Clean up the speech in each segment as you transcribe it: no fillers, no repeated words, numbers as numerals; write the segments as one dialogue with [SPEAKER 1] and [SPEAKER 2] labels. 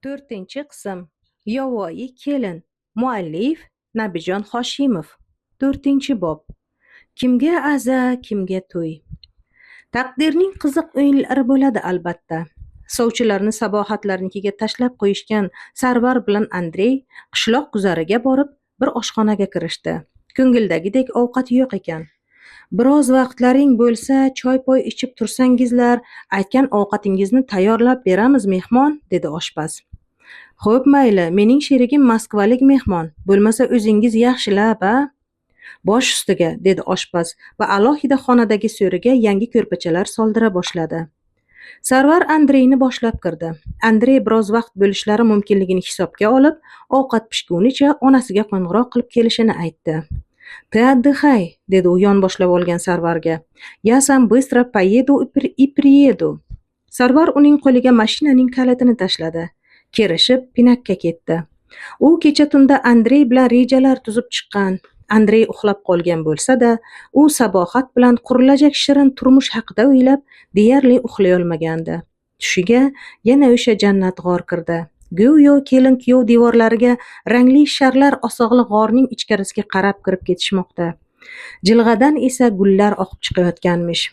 [SPEAKER 1] To'rtinchi qism. Yovvoyi kelin. Muallif: Nabijon Hoshimov. To'rtinchi bob. Kimga aza, kimga to'y. Taqdirning qiziq o'yinlari bo'ladi albatta. Sovchilarni Sabohatlarnikiga tashlab qo'yishgan Sarvar bilan Andrey qishloq guzariga borib, bir oshxonaga kirishdi. Ko'ngildagidek ovqat yo'q ekan. Biroz vaqtlaring bo'lsa, choy-poy ichib tursangizlar, aytgan ovqatingizni tayyorlab beramiz, mehmon, dedi oshpaz. Xo'p, mayli, mening sherigim moskvalik mehmon, bo'lmasa o'zingiz yaxshilab, a? Bosh ustiga, dedi oshpaz va alohida xonadagi so'riga yangi ko'rpachalar soldira boshladi. Sarvar Andreyni boshlab kirdi. Andrey biroz vaqt bo'lishlari mumkinligini hisobga olib, ovqat pishgunicha onasiga qo'ng'iroq qilib kelishini aytdi. Ты отдыхай, dedi u yonboshlab olgan Sarvarga. Я сам быстро поеду и приеду. Sarvar uning qo'liga mashinaning kalitini tashladi. Kerishib pinakka ketdi. U kecha tunda Andrey bilan rejalar tuzib chiqqan. Andrey uxlab qolgan bo'lsa-da, u Sabohat bilan qurilajak shirin turmush haqida o'ylab, deyarli uxlayolmagandi. Tushiga yana o'sha jannat g'or kirdi. Go'yo kelin-kuyov devorlariga rangli sharlar osig'liq g'orning ichkarisiga qarab kirib ketishmoqda. Jilg'adan esa gullar oqib chiqayotganmish.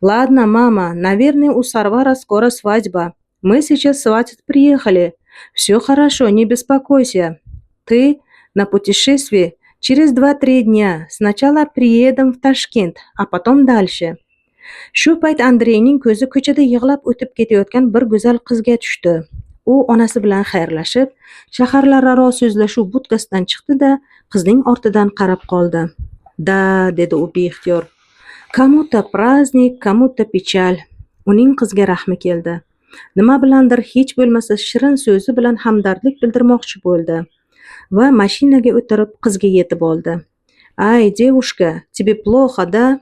[SPEAKER 1] Ладно, мама, наверное, у Сарвара скоро свадьба. Мы сейчас сватать приехали. Все хорошо, не беспокойся. Ты на путешествии через 2-3 дня. Сначала приедем в Ташкент, а потом дальше. Shu payt Andreyning ko'zi ko'chada yig'lab o'tib ketayotgan bir go'zal qizga tushdi. U onasi bilan xayrlashib, shaharlararo so'zlashuv budkasidan chiqdi-da, qizning ortidan qarab qoldi. Да, dedi u beixtiyor. Кому-то праздник, кому-то печаль. Uning qizga rahmi keldi. Nima bilandir, hech bo'lmasa shirin so'zi bilan hamdardlik bildirmoqchi bo'ldi va mashinaga o'tirib qizga yetib oldi. Ай, девушка, тебе плохо, да?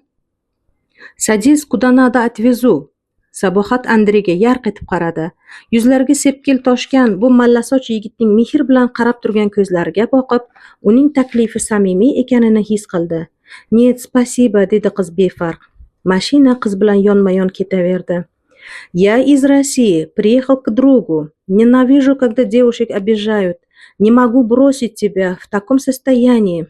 [SPEAKER 1] Садись, куда надо, отвезу. Sabohat Andreyga yarq etib qaradi. Yuzlariga sepkil toshgan bu mallasoch yigitning mehr bilan qarab turgan ko'zlariga boqib, uning taklifi samimiy ekanini his qildi. Нет, спасибо, dedi qiz befarq. Mashina qiz bilan yonma-yon ketaverdi. Я из России, приехал к другу. Ненавижу, когда девушек обижают. Не могу бросить тебя в таком состоянии.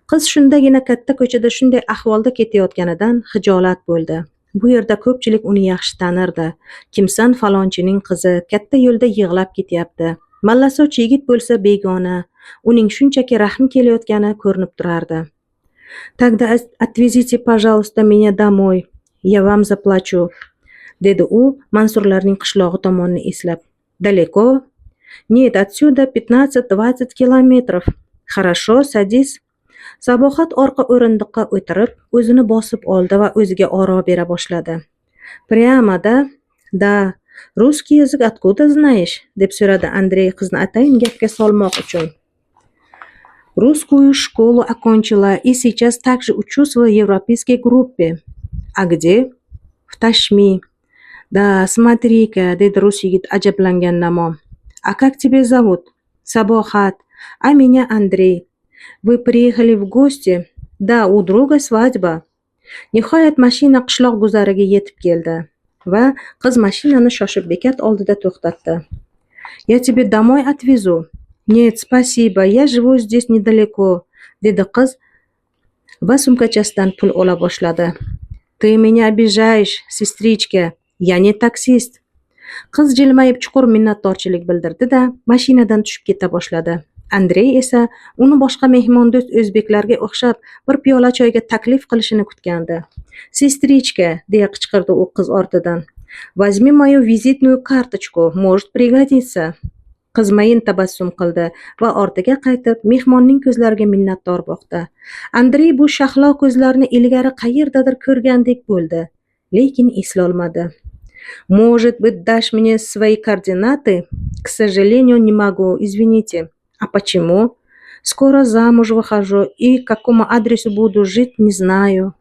[SPEAKER 1] Qiz shundagina katta ko'chada shunday ahvolda ketayotganidan xijolat bo'ldi. Bu yerda ko'pchilik uni yaxshi tanirdi. Kimsan falonchining qizi katta yo'lda yig'lab ketyapti. Mallasoch yigit bo'lsa begona. Uning shunchaki rahmi kelayotgani ko'rinib turardi. Тогда отвезите, пожалуйста, меня домой. Я вам заплачу, dedi u Mansurlarning qishlog'i tomonni eslab. Далеко? Нет, отсюда 15-20 километров. Хорошо, садись. Sabohat orqa o'rindiqqa o'tirib, o'zini bosib oldi va o'ziga oro bera boshladi. Прямо, да? Да. Русский язык откуда знаешь? Deb so'radi Andrey qizni atayin gapga solmoq uchun. Русскую школу окончила и сейчас также учусь в европейской группе. А где? В Ташми. Да, смотри-ка, dedi rus yigit ajablangan namo. А как тебя зовут? Сабохат. А меня Андрей. Вы приехали в гости? Да, у друга свадьба. Nihoyat mashina qishloq guzariga yetib keldi va qiz mashinani shoshib bekat oldida to'xtatdi. Я тебя домой отвезу. Нет, спасибо, я живу здесь недалеко, dedi qiz va sumkachasidan pul ola boshladi. Ты меня обижаешь, сестричка. Я не таксист. Qiz jilmayib chuqur minnatdorchilik bildirdi-da, mashinadan tushib keta boshladi. Andrey esa uni boshqa mehmondo'st o'zbeklarga o'xshab bir piyola choyga taklif qilishini kutgandi. Сестричка, deya qichqirdi u qiz ortidan. Возьми мою визитную карточку, может пригодиться. Qiz mayin tabassum qildi va ortiga qaytib mehmonning ko'zlariga minnatdor boqdi. Andrey bu shahlo ko'zlarni ilgari qayerdadir ko'rgandek bo'ldi, lekin eslolmadi. Может быть, дашь мне свои координаты? К сожалению, не могу, извините. А почему? Скоро замуж выхожу и к какому адресу буду жить, не знаю.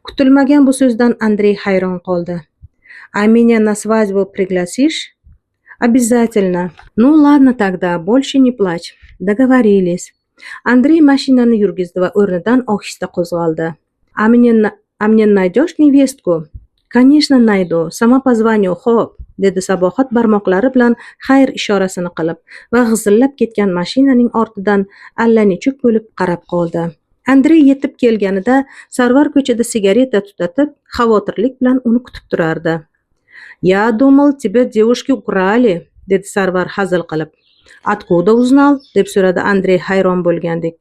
[SPEAKER 1] Kutilmagan bu so'zdan Andrey hayron qoldi. А меня на свадьбу пригласишь? Обязательно. Ну ладно тогда, больше не плачь. Договорились. Andrey mashinani yurgizdi va o'rnidan ohista qo'zg'aldi. А мне найдешь невестку? Конечно, найду. Сама позвоню. Xo'p. Dedi Sabohat barmoqlari bilan xayr ishorasini qilib va g'izillab ketgan mashinaning ortidan allanechuk bo'lib qarab qoldi. Andrey yetib kelganida Sarvar ko'chada sigareta tutatib, xavotirlik bilan uni kutib turardi. "Я думал, тебя девушки украли", dedi Sarvar hazil qilib. "Откуда узнал?" deb so'radi Andrey hayron bo'lgandek.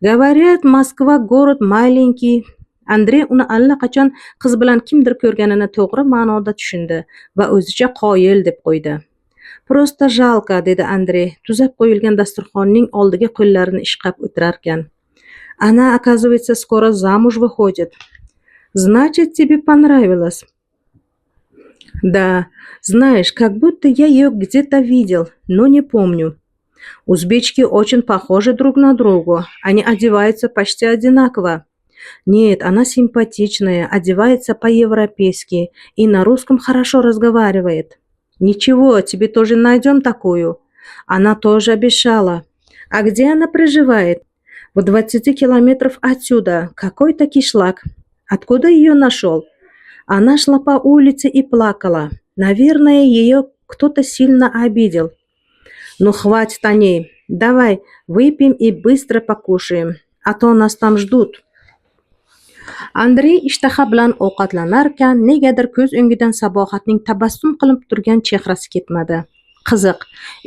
[SPEAKER 1] "Говорят, Москва город маленький". Andrey uni allaqachon qiz bilan kimdir ko'rganini to'g'ri ma'noda tushundi va o'zicha qoyil deb qo'ydi. "Просто жалко", dedi Andrey tuzab qo'yilgan dasturxonning oldiga qo'llarini ishqab o'tirarkan. "Она, оказывается, скоро замуж выходит". "Значит, тебе понравилось?" "Да, знаешь, как будто я ее где-то видел, но не помню. Узбечки очень похожи друг на друга, они одеваются почти одинаково". "Нет, она симпатичная, одевается по-европейски и на русском хорошо разговаривает". "Ничего, тебе тоже найдем такую. Она тоже обещала". "А где она проживает?" "В 20 километров отсюда, какой-то кишлак". "Откуда ее нашел?" "Она шла по улице и плакала. Наверное, ее кто-то сильно обидел". "Ну, хватит о ней. Давай выпьем и быстро покушаем, а то нас там ждут". Andrey ishtaha bilan ovqatlanarkan, negadir ko'z o'ngidan Sabohatning tabassum qilib turgan chehrasi ketmadi. "Qiziq,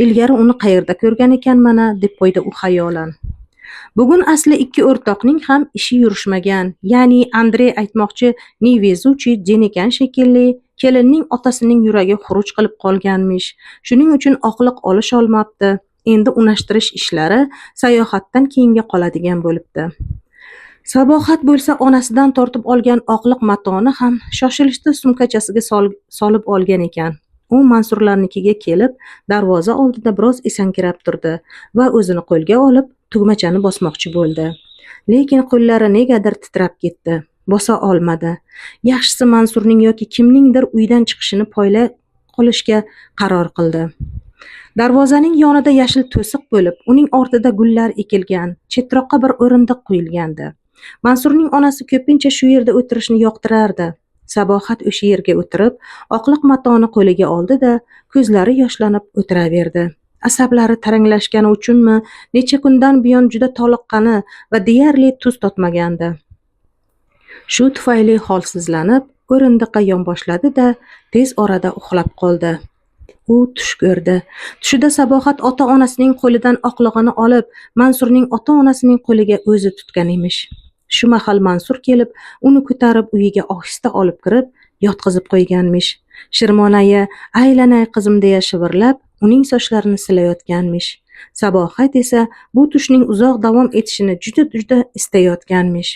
[SPEAKER 1] ilgari uni qayerda ko'rgan ekanman-a?" deb qo'ydi u xayolan. Bugun asli ikki o'rtoqning ham ishi yurishmagan. Ya'ni Andrey aytmoqchi, невезучий день ekan shekilli, kelinning otasining yuragi xuruj qilib qolganmish. Shuning uchun oqliq olisholmabdi. Endi unashtirish ishlari sayohatdan keyinga qoladigan bo'libdi. Sabohat bo'lsa onasidan tortib olgan oqliq matoni ham shoshilishda sumkachasiga solib olgan ekan. U Mansurlarnikiga kelib, darvoza oldida biroz esankirab turdi va o'zini qo'lga olib, tugmachani bosmoqchi bo'ldi. Lekin qo'llari negadir titrab ketdi. Bosa olmadi. Yaxshisi Mansurning yoki kimningdir uydan chiqishini poylay qolishga qaror qildi. Darvozaning yonida yashil to'siq bo'lib, uning ortida gullar ekilgan, chetroqqa bir o'rindiq qo'yilgandi. Mansurning onasi ko'pincha shu yerda o'tirishni yoqtirardi. Sabohat o'sha yerga o'tirib, oqliq matoni qo'liga oldi-da, ko'zlari yoshlanib o'tiraverdi. Asablari taranglashgani uchunmi, necha kundan buyon juda toliqqani va deyarli tuz totmagandi. Shu tufayli holsizlanib, o'rindiqqa yonboshladi-da, tez orada uxlab qoldi. U tush ko'rdi. Tushida Sabohat ota-onasining qo'lidan oqlig'ini olib, Mansurning ota-onasining qo'liga o'zi tutgan emish. Shu mahal Mansur kelib, uni ko'tarib uyiga ohista olib kirib, yotqizib qo'yganmish. Shirmon aya "Aylanay qizim" deya shivirlab, uning sochlarini silayotganmish. Sabohat esa bu tushning uzoq davom etishini juda-juda istayotganmish.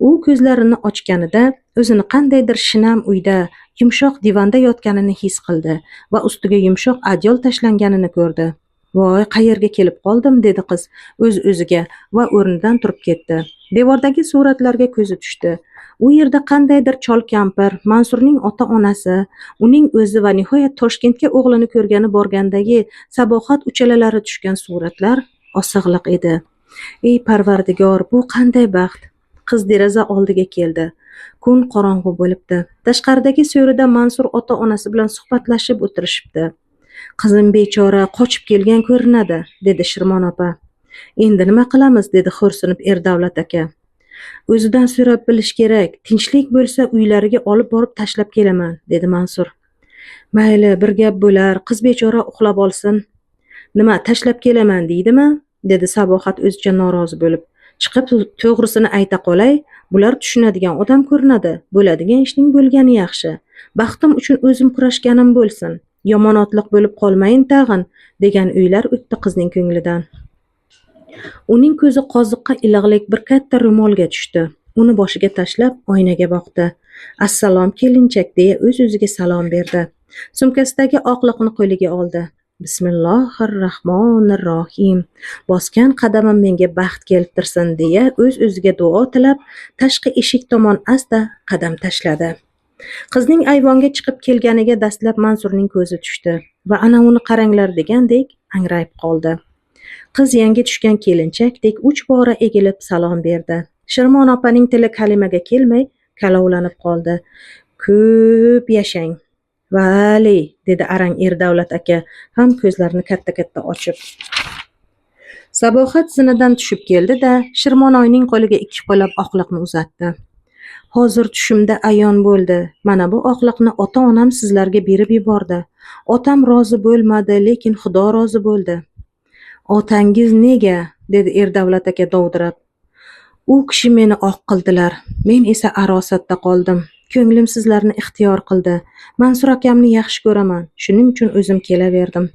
[SPEAKER 1] U ko'zlarini ochganida o'zini qandaydir shinam uyda, yumshoq divanda yotganini his qildi va ustiga yumshoq adyol tashlanganini ko'rdi. "Voy, qayerga kelib qoldim?" dedi qiz o'z-o'ziga va o'rnidan turib ketdi. Devordagi suratlarga ko'zi tushdi. U yerda qandaydir chol kampir, Mansurning ota-onasi, uning o'zi va nihoyat Toshkentga o'g'lini ko'rgani borgandagi Sabohat uchalalari tushgan suratlar osig'liq edi. Ey Parvardigor, bu qanday baxt? Qiz deraza oldiga keldi. Kun qorong'u bo'libdi. Tashqaridagi so'rida Mansur ota-onasi bilan suhbatlashib o'tirishibdi. "Qizim bechora qochib kelgan ko'rinadi", dedi Shirmon opa. "Endi nima qilamiz?" dedi xo'rsinib Erdavlat aka. "O'zidan so'rab bilish kerak. Tinchlik bo'lsa, uylariga olib borib tashlab kelaman", dedi Mansur. "Mayli, bir gap bo'lar, qiz bechora uxlab olsin". "Nima, tashlab kelaman deydimi?" dedi Sabohat o'zicha norozi bo'lib. "Chiqib to'g'risini ayta qolay, bular tushunadigan odam ko'rinadi. Bo'ladigan ishning bo'lgani yaxshi. Baxtim uchun o'zim kurashganim bo'lsin. Yomon otliq bo'lib qolmayin tag'in", degan o'ylar o'tdi qizning ko'nglidan. Uning ko'zi qoziqqa ilig'lik bir katta ro'molga tushdi. Uni boshiga tashlab oynaga boqdi. "Assalom, kelinchak", deya o'z-o'ziga salom berdi. Sumkasidagi oqliqni qo'liga oldi. "Bismillohir rohmanir rohim. Bosgan qadamim menga baxt keltirsin", deya o'z-o'ziga duo tilab, tashqi eshik tomon asta qadam tashladi. Qizning ayvonga chiqib kelganiga dastlab Mansurning ko'zi tushdi va ana uni qaranglar degandek angrayib qoldi. Qiz yangi tushgan kelinchakdek uch bora egilib salom berdi. Shirmon opaning tili kalimaga kelmay kalovlanib qoldi. "Ko'p yashang. Vali, dedi arang Erdavlat aka ham ko'zlarini katta-katta ochib. Sabohat zinadan tushib keldi-da, Shirmonoyning qo'liga ikki qo'llab oqliqni uzatdi. Hozir tushimda ayon bo'ldi. Mana bu oqliqni ota-onam sizlarga berib yubordi. Otam rozi bo'lmadi, lekin Xudo rozi bo'ldi. Otangiz nega? Dedi Erdavlat aka dovdirab. U kishi meni oq qildilar. Men esa arosatda qoldim. Ko'nglim sizlarni ixtiyor qildi. Mansur akamni yaxshi ko'raman. Shuning uchun o'zim kelaverdim.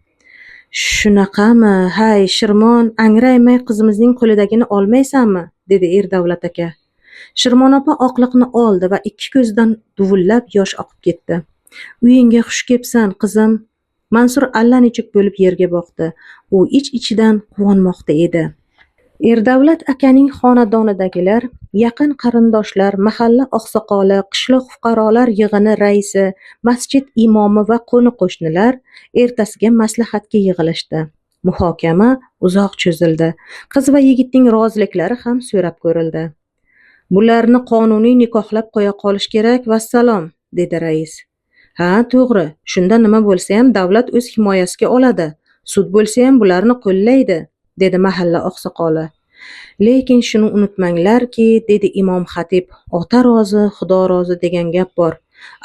[SPEAKER 1] Shunaqami? Hay, Shirmon, angraymay qizimizning qo'lidagini olmaysanmi? Dedi Erdavlat aka. Shirmon opa oqliqni oldi va ikki ko'zidan duvillab yosh oqib ketdi. Uyingga xush kepsan, qizim. Mansur allanechuk bo'lib yerga boqdi. U ich-ichidan quvonmoqda edi. Erdavlat akaning xonadonidagilar, yaqin qarindoshlar, mahalla oqsoqoli, qishloq fuqarolar yig'ini raisi, masjid imomi va qo'ni-qo'shnilar ertasiga maslahatga yig'ilishdi. Muhokama uzoq cho'zildi. Qiz va yigitning roziliklari ham so'rab ko'rildi. Bularni qonuniy nikohlab qo'ya qolish kerak, vassalom, dedi rais. Ha, to'g'ri. Shunda nima bo'lsa-ham davlat o'z himoyasiga oladi. Sud bo'lsa-ham bularni qo'llaydi, dedi mahalla oqsoqoli. Lekin shuni unutmanglarki, dedi imom xatib, ota rozi, Xudo rozi degan gap bor.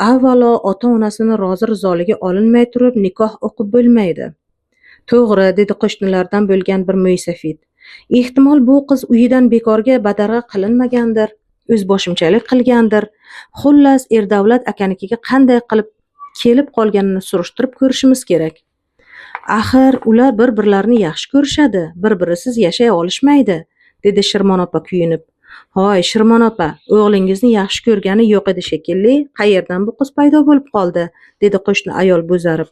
[SPEAKER 1] Avvalo ota-onasini rozi rizoligi olinmay turib nikoh o'qib bo'lmaydi. To'g'ri, dedi qo'shnilardan bo'lgan bir mo'ysafid. Ehtimol bu qiz uyidan bekorga badarg'a qilinmagandir, o'zboshimchalik qilgandir. Xullas, Erdavlat akanikiga qanday qilib kelib qolganini surishtirib ko'rishimiz kerak. Axir ular bir-birlarini yaxshi ko'rishadi, bir-birisiz yashay olishmaydi, dedi Shirmon opa kuyunib. Hoy, Shirmon opa, o'g'lingizni yaxshi ko'rgani yo'q edi shekilli, qayerdan bu qiz paydo bo'lib qoldi, dedi qo'shni ayol bo'zarib.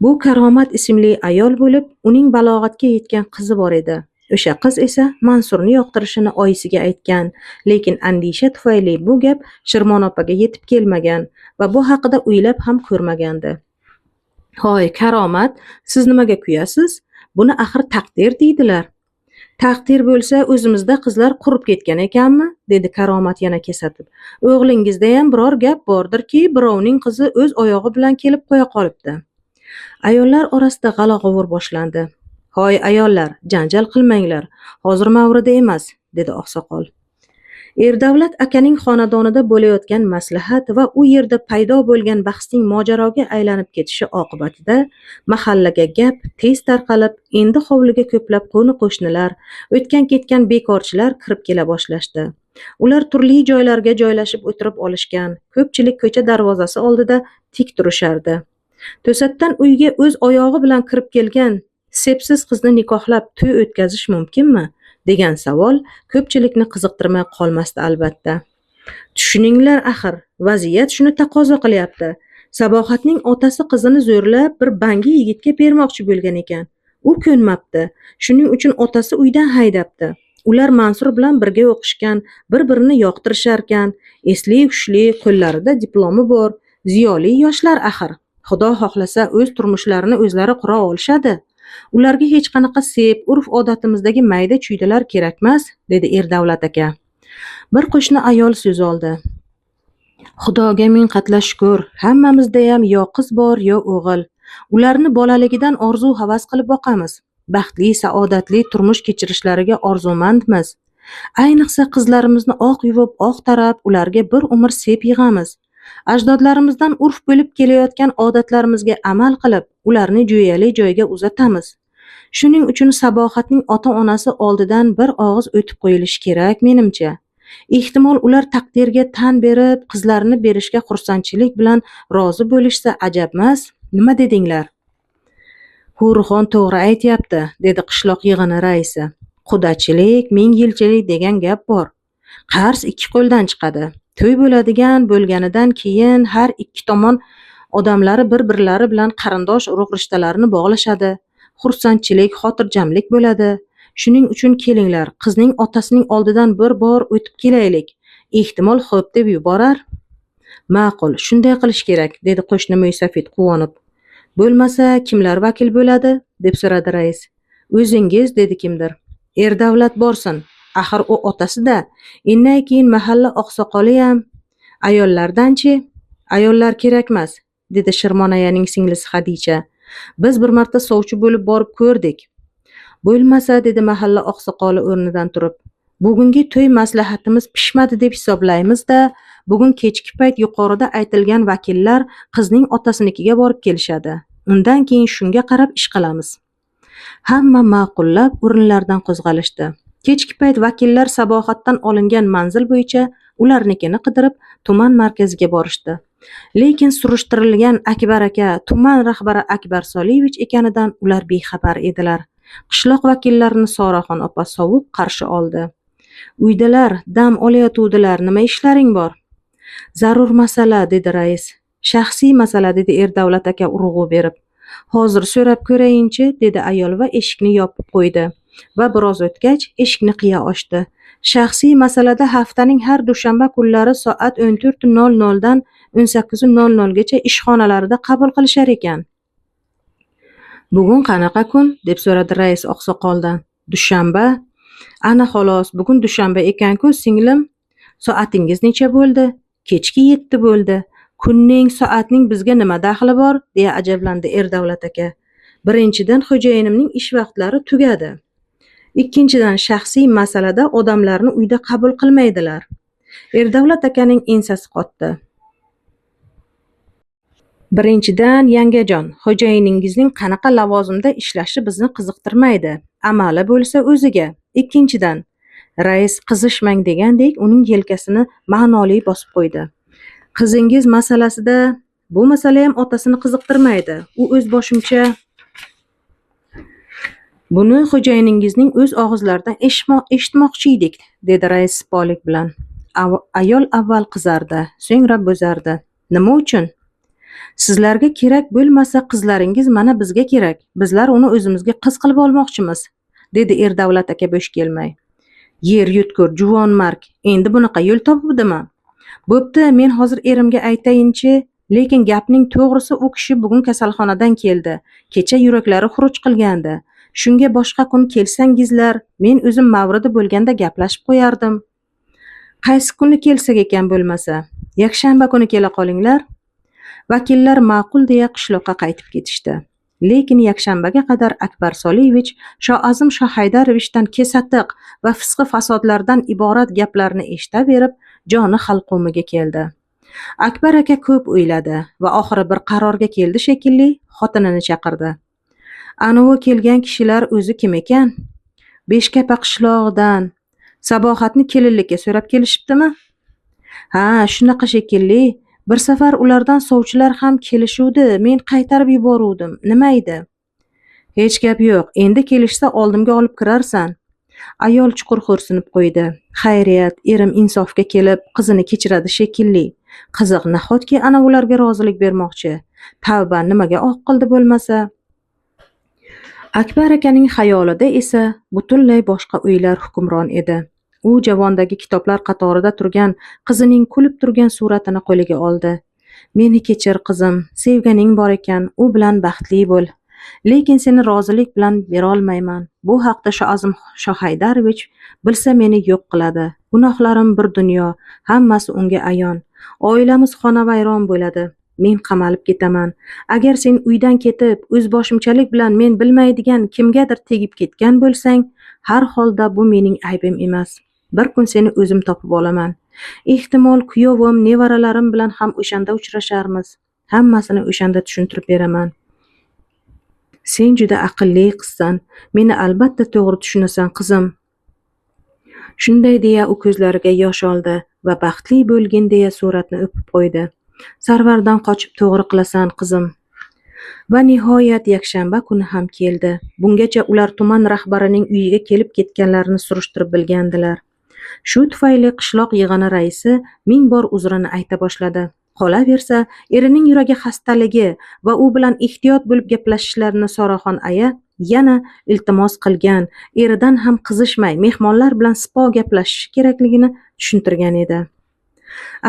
[SPEAKER 1] Bu Karomat ismli ayol bo'lib, uning balog'atga yetgan qizi bor edi. O'sha qiz esa Mansurni yoqtirishini oyisiga aytgan, lekin andisha tufayli bu gap Shirmon opaga yetib kelmagan va bu haqida o'ylab ham ko'rmagandi. Hoy, Karomat, siz nimaga kuyasiz? Buni axir taqdir deydilar. Taqdir bo'lsa, o'zimizda qizlar qurib ketgan ekanmi? Dedi Karomat yana kesatib. O'g'lingizda ham biror gap bordirki, birovning qizi o'z oyog'i bilan kelib qo'ya qolibdi. Ayollar orasida g'ala-g'ovur boshlandi. Hoy ayollar, janjal qilmanglar. Hozir mavridi emas, dedi oqsoqol. Erdavlat akaning xonadonida bo'layotgan maslahat va u yerda paydo bo'lgan bahsning mojaroga aylanib ketishi oqibatida mahallaga gap tez tarqalib, endi hovliga ko'plab qo'ni-qo'shnilar, o'tgan-ketgan bekorchilar kirib kela boshlashdi. Ular turli joylarga joylashib o'tirib olishgan, ko'pchilik ko'cha darvozasi oldida tik turishardi. To'satdan uyga o'z oyog'i bilan kirib kelgan sepsiz qizni nikohlab to'y o'tkazish mumkinmi? Degan savol ko'pchilikni qiziqtirmay qolmasdi albatta. Tushuninglar axir, vaziyat shuni taqozo qilyapti. Sabohatning otasi qizini zo'rlab bir bangi yigitga bermoqchi bo'lgan ekan. U ko'nmabdi. Shuning uchun otasi uydan haydabdi. Ular Mansur bilan birga o'qishgan, bir-birini yoqtirisharkan, esli hushli, qo'llarida diplomi bor, ziyoli yoshlar axir. Xudo xohlasa o'z turmushlarini o'zlari qura olishadi. Ularga hech qanaqa sep, urf-odatimizdagi mayda-chuydalar kerakmas, dedi Erdavlat aka. Bir qo'shni ayol so'z oldi. Xudoga ming qatla shukr, hammamizda ham yo qiz bor, yo o'g'il. Ularni bolaligidan orzu havas qilib boqamiz. Baxtli, saodatli turmush kechirishlariga orzumandmiz. Ayniqsa qizlarimizni oq yuvib, oq tarab, ularga bir umr sep yig'amiz. Ajdodlarimizdan urf bo'lib kelayotgan odatlarimizga amal qilib, ularni jo'yali joyga uzatamiz. Shuning uchun Sabohatning ota-onasi oldidan bir og'iz o'tib qo'yilishi kerak, menimcha. Ehtimol ular taqdirga tan berib, qizlarini berishga xursandchilik bilan rozi bo'lishsa ajabmas. Nima dedinglar? Hurixon to'g'ri aytyapti, dedi qishloq yig'ini raisi. Qudachilik, ming yilchilik degan gap bor. Qarz ikki qo'ldan chiqadi. To'y bo'ladigan bo'lganidan keyin har ikki tomon odamlari bir-birlari bilan qarindosh urug' rishtalarini bog'lashadi. Xursandchilik, xotirjamlik bo'ladi. Shuning uchun kelinglar, qizning otasining oldidan bir bor o'tib kelaylik. Ehtimol xo'p deb yuborar. Ma'qul, shunday qilish kerak, dedi qo'shni mo'ysafid quvonib. Bo'lmasa kimlar vakil bo'ladi? Deb so'radi rais. O'zingiz, dedi kimdir. Erdavlat borsin. Axir u otasi-da. Innay keyin mahalla oqsoqoli ham. Ayollardanchi? Ayollar kerakmas. Dedi Shirmon ayaning singlisi Hadicha. Biz bir marta sovchi bo'lib borib ko'rdik. Bo'lmasa, dedi mahalla oqsoqoli o'rnidan turib, bugungi to'y maslahatimiz pishmadi deb hisoblaymiz-da, bugun kechki payt yuqorida aytilgan vakillar qizning otasinikiga borib kelishadi. Undan keyin shunga qarab ish qilamiz. Hamma ma'qullab o'rinlaridan qo'zg'alishdi. Kechki payt vakillar Sabohatdan olingan manzil bo'yicha ularnikini qidirib tuman markaziga borishdi. Lekin surishtirilgan Akbar aka tuman rahbari Akbar Soliyevich ekanidan ular bexabar edilar. Qishloq vakillarini Soraxon opa sovuq qarshi oldi. Uydalar, dam olayotuvdilar, nima ishlaring bor? Zarur masala, dedi rais. Shaxsiy masala, dedi Erdavlat aka urg'u berib. Hozir so'rab ko'rayinchi, dedi ayol va eshikni yopib qo'ydi va biroz o'tgach eshikni qiya ochdi. Shaxsiy masalada haftaning har dushanba kunlari soat 14:00 dan 18:00 gacha ishxonalarida qabul qilishar ekan. Bugun qanaqa kun? Deb so'radi rais oqsoqoldan. Dushanba. Ana xolos, bugun dushanba ekan-ku, singlim. Soatingiz necha bo'ldi? Kechki 7 bo'ldi. Kunning, soatning bizga nima daxli bor? Deya ajablandi Erdavlat aka. Birinchidan, xo'jayinimning ish vaqtlari tugadi. Ikkinchidan, shaxsiy masalada odamlarni uyda qabul qilmaydilar. Erdavlat akaning ensasi qotdi. Birinchidan, yangajon, xo'jayiningizning qanaqa lavozimda ishlashi bizni qiziqtirmaydi. Amali bo'lsa o'ziga. Ikkinchidan, rais qizishmang degandek uning yelkasini ma'noli bosib qo'ydi. Qizingiz masalasida bu masala ham otasini qiziqtirmaydi. U o'z boshimcha buni xo'jayiningizning o'z og'izlaridan eshitmoqchi edik, dedi rais sipolik bilan. Ayol avval qizardi, so'ngra bo'zardi. Nima uchun? Sizlarga kerak bo'lmasa, qizlaringiz mana bizga kerak. Bizlar uni o'zimizga qiz qilib olmoqchimiz, dedi Erdavlat aka bo'sh kelmay. Yer yutkur, juvon mark, endi bunaqa yo'l topibdimi? Bo'pti, men hozir erimga aytayinchi, lekin gapning to'g'risi u kishi bugun kasalxonadan keldi. Kecha yuraklari xuruj qilgandi. Shunga boshqa kun kelsangizlar, men o'zim mavridi bo'lganda gaplashib qo'yardim. Qaysi kuni kelsak ekan bo'lmasa? Yakshanba kuni kela qolinglar. Vakillar ma'qul deya qishloqqa qaytib ketishdi. Lekin yakshanbaga qadar Akbar Soliyevich Shoazim Shohaydarovichdan kesatiq va fisqi fasodlardan iborat gaplarni eshitaverib, joni halqumiga keldi. Akbar aka ko'p o'yladi va oxiri bir qarorga keldi shekilli, xotinini chaqirdi. Anavi kelgan kishilar o'zi kim ekan? Beshkapa qishlog'idan Sabohatni kelinlikka so'rab kelishibdimi? Ha, shunaqa shekilli. Bir safar ulardan sovchilar ham kelishuvdi, men qaytarib yuboruvdim. Nima edi? Hech gap yo'q. Endi kelishsa oldimga olib kirarsan. Ayol chuqur xo'rsinib qo'ydi. Xayriyat, erim insofga kelib, qizini kechiradi shekilli. Qiziq, nahotki ana ularga rozilik bermoqchi? Tavba, nimaga oq qildi bo'lmasa? Akbar akaning xayolida esa butunlay boshqa o'ylar hukmron edi. U javondagi kitoblar qatorida turgan qizining kulib turgan suratini qo'liga oldi. Meni kechir, qizim, sevganing bor ekan, u bilan baxtli bo'l. Lekin seni rozilik bilan berolmayman. Bu haqda Shoazim Shohaydarovich bilsa meni yo'q qiladi. Gunohlarim bir dunyo, hammasi unga ayon. Oilamiz xonavayron bo'ladi. Men qamalib ketaman. Agar sen uydan ketib, o'zboshimchalik bilan men bilmaydigan kimgadir tegib ketgan bo'lsang, har holda bu mening aybim emas. Bir kun seni o'zim topib olaman. Ehtimol kuyovim, nevaralarim bilan ham o'shanda uchrasharmiz. Hammasini o'shanda tushuntirib beraman. Sen juda aqlli qizsan. Meni albatta to'g'ri tushunasan, qizim. Shunday deya u ko'zlariga yosh oldi va baxtli bo'lgin deya suratni o'pib qo'ydi. Sarvardan qochib to'g'ri qilasan, qizim. Va nihoyat yakshanba kuni ham keldi. Bungacha ular tuman rahbarining uyiga kelib ketganlarini surishtirib bilgandilar. Shu tufayli qishloq yig'ini raisi ming bor uzrini ayta boshladi. Qolaversa, erining yuragi xastaligi va u bilan ehtiyot bo'lib gaplashishlarini Soraxon aya yana iltimos qilgan, eridan ham qizishmay mehmonlar bilan sipo gaplashishi kerakligini tushuntirgan edi.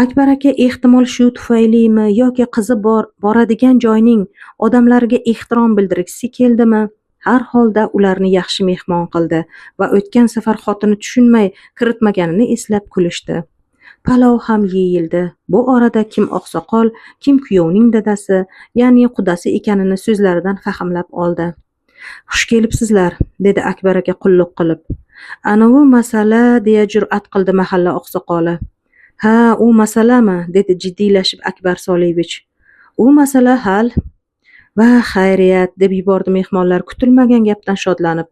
[SPEAKER 1] Akbar aka ehtimol shu tufaylimi yoki qizi boradigan joyning odamlariga ehtirom bildirgisi keldimi? Har holda ularni yaxshi mehmon qildi va o'tgan safar xotini tushunmay kiritmaganini eslab kulishdi. Palov ham yeyildi. Bu orada kim oqsoqol, kim kuyovning dadasi, ya'ni qudasi ekanini so'zlaridan fahmlab oldi. Xush kelibsizlar, dedi Akbar aka qulluq qilib. Anavi masala, deya jur'at qildi mahalla oqsoqoli. Ha, u masalami, dedi jiddiylashib Akbar Soliyevich. U masala hal. Va xayriyat, deb yubordi mehmonlar kutilmagan gapdan shodlanib.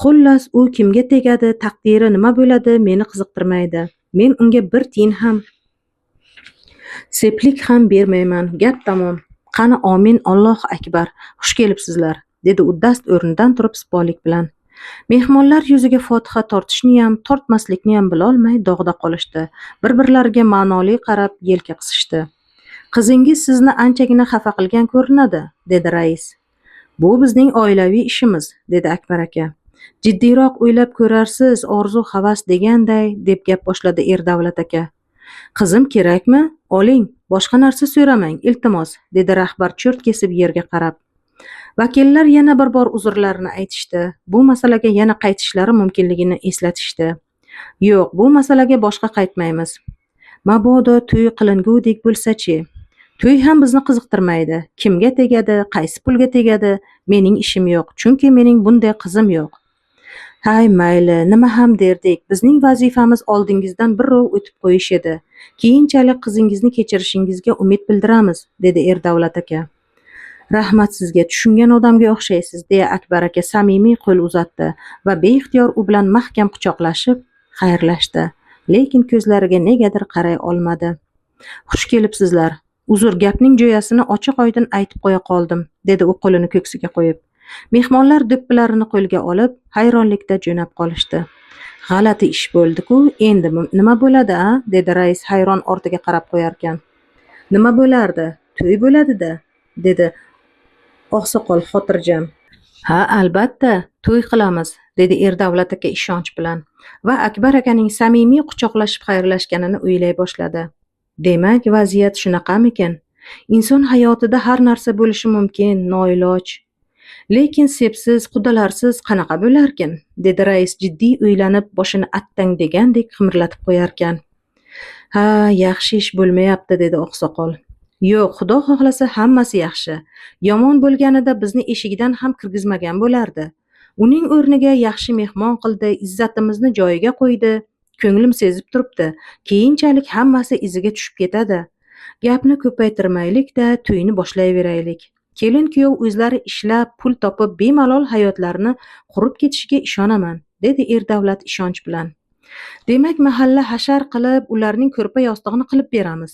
[SPEAKER 1] Xullas, u kimga tegadi, taqdiri nima bo'ladi, meni qiziqtirmaydi. Men unga bir tiyin ham, seplik ham bermayman. Gap tamom. Qani omin, Allohu akbar. Xush kelibsizlar, dedi u dast o'rnidan turib sipolik bilan. Mehmonlar yuziga fotiha tortishniyam, tortmaslikniyam bilolmay dog'da qolishdi. Bir-birlariga ma'noli qarab yelka qisishdi. Qizingiz sizni anchagina xafa qilgan ko'rinadi, dedi rais. Bu bizning oilaviy ishimiz, dedi Akbar aka. Jiddiyroq o'ylab ko'rarsiz, orzu havas deganday, deb gap boshladi Erdavlat aka. Qizim kerakmi? Oling, boshqa narsa so'ramang, iltimos, dedi rahbar cho'rt kesib yerga qarab. Vakillar yana bir bor uzrlarini aytishdi. Bu masalaga yana qaytishlari mumkinligini eslatishdi. Yo'q, bu masalaga boshqa qaytmaymiz. Mabodo to'y qilingudek bo'lsa-chi? To'y ham bizni qiziqtirmaydi. Kimga tegadi, qaysi pulga tegadi, mening ishim yo'q, chunki mening bunday qizim yo'q. Hay, mayli, nima ham derdik. Bizning vazifamiz oldingizdan birrov o'tib qo'yish edi. Keyinchalik qizingizni kechirishingizga umid bildiramiz, dedi Erdavlat aka. Rahmat sizga, tushungan odamga o'xshaysiz, deya Akbar aka samimiy qo'l uzatdi va beixtiyor u bilan mahkam quchoqlashib xayrlashdi. Lekin ko'zlariga negadir qaray olmadi. Xush kelibsizlar. Uzr, gapning jo'yasini ochiq-oydin aytib qo'ya qoldim, dedi u qo'lini ko'ksiga qo'yib. Mehmonlar do'ppilarini qo'lga olib, hayronlikda jo'nab qolishdi. G'alati ish bo'ldi-ku, endi nima bo'ladi, a? Dedi rais hayron ortiga qarab qo'yarkan. Nima bo'lardi? To'y bo'ladi-da, dedi oqsoqol xotirjam. Ha, albatta, to'y qilamiz, dedi Erdavlat aka ishonch bilan va Akbar akaning samimiy quchoqlashib xayrlashganini o'ylay boshladi. Demak, vaziyat shunaqamikan? Inson hayotida har narsa bo'lishi mumkin, noiloj. Lekin sepsiz, qudalarsiz qanaqa bo'larkin? Dedi rais jiddiy o'ylanib, boshini attang degandek qimirlatib qo'yarkan. Ha, yaxshi ish bo'lmayapti, dedi oqsoqol. Yo'q, Xudo xohlasa hammasi yaxshi. Yomon bo'lganida bizni eshigidan ham kirgizmagan bo'lardi. Uning o'rniga yaxshi mehmon qildi, izzatimizni joyiga qo'ydi. Ko'nglim sezib turibdi. Keyinchalik hammasi iziga tushib ketadi. Gapni ko'paytirmaylik-da, to'yni boshlayveraylik. Kelin kuyov o'zlari ishlab, pul topib, bemalol hayotlarini qurib ketishiga ishonaman, dedi Erdavlat ishonch bilan. Demak, mahalla hashar qilib, ularning ko'rpa yostig'ini qilib beramiz.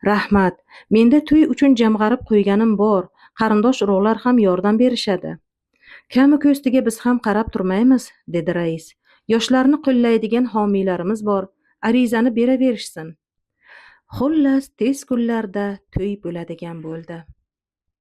[SPEAKER 1] Rahmat, menda to'y uchun jamg'arib qo'yganim bor. Qarindosh urug'lar ham yordam berishadi. Kami ko'stiga biz ham qarab turmaymiz, dedi rais. Yoshlarni qo'llaydigan homiylarimiz bor. Arizani beraverishsin. Xullas, tez kunlarda to'y bo'ladigan bo'ldi.